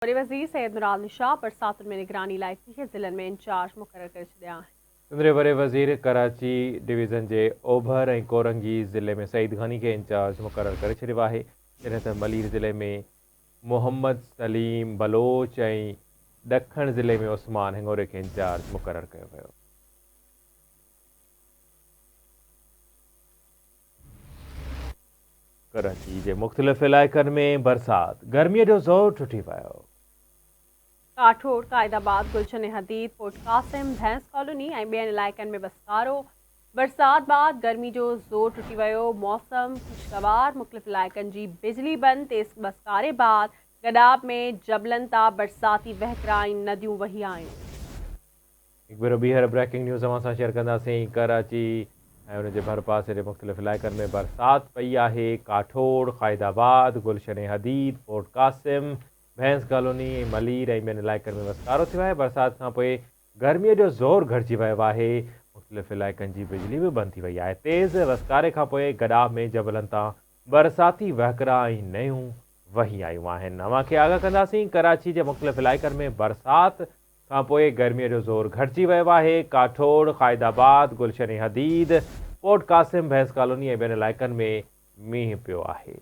وڏي وزير سيد مراد علي شاهه برساتن ۾ نگراني لاء 30 ضلعن ۾ انچارج مقرر ڪري ڇڏيا آهن. سنڌ جي وڏي وزير ڪراچي ڊويزن جي اوڀر ۽ ڪورنگي ضلعي ۾ سعيد غني کي انچارج مقرر ڪري ڇڏيو آهي، جڏهن ته ملير ضلعي ۾ محمد سليم بلوچ ۽ ڏکڻ ضلعي ۾ عثمان هڱوري کي انچارج مقرر ڪيو ويو. ڪراچي جي مختلف علائقن ۾ برسات، گرمي جو زور ٽٽي ويو. ڪاٺوڙ، قائد آباد، گلشن حديد، پورٽ قاسم، ڀينس ڪالوني ۽ ٻين علائقن ۾ وسڪارو، برسات بعد گرمي جو زور ٽٽي ويو، موسم خوشگوار، مختلف علائقن جي بجلي بند، تيز وسڪاري بعد گڏاپ ۾ جبلن تان برساتي وهڪرا ۽ نديون وهي آيون. هڪ ڀيرو ٻيهر بريڪنگ نيوز اوهان سان شيئر ڪنداسين، ڪراچي ۽ ان جي ڀرپاسي جي مختلف علائقن ۾ برسات پئي آهي، ڪاٺوڙ، قائد آباد، گلشن حديد، پورٽ قاسم، ڀينس ڪالوني ۽ ملير ۽ ٻين علائقن ۾ وسڪارو ٿيو آهي، برسات کانپوء گرمي جو زور گهٽجي ويو آهي، مختلف علائقن جي بجلي به بند ٿي وئي آهي، تيز وسڪاري کانپوء گڏاپ ۾ جبلن تان برساتي وهڪرا ۽ نيون وهي آيون آهن، اوهان کي آگاهه ڪنداسين ڪراچي جي مختلف علائقن ۾ برسات کانپوء گرميء جو زور گهٽجي ويو آهي، ڪاٺوڙ، قائد آباد، گلشن حديد، پورٽ قاسم، ڀينس ڪالوني ۽ ٻين علائقن ۾ مينهن پيو آهي.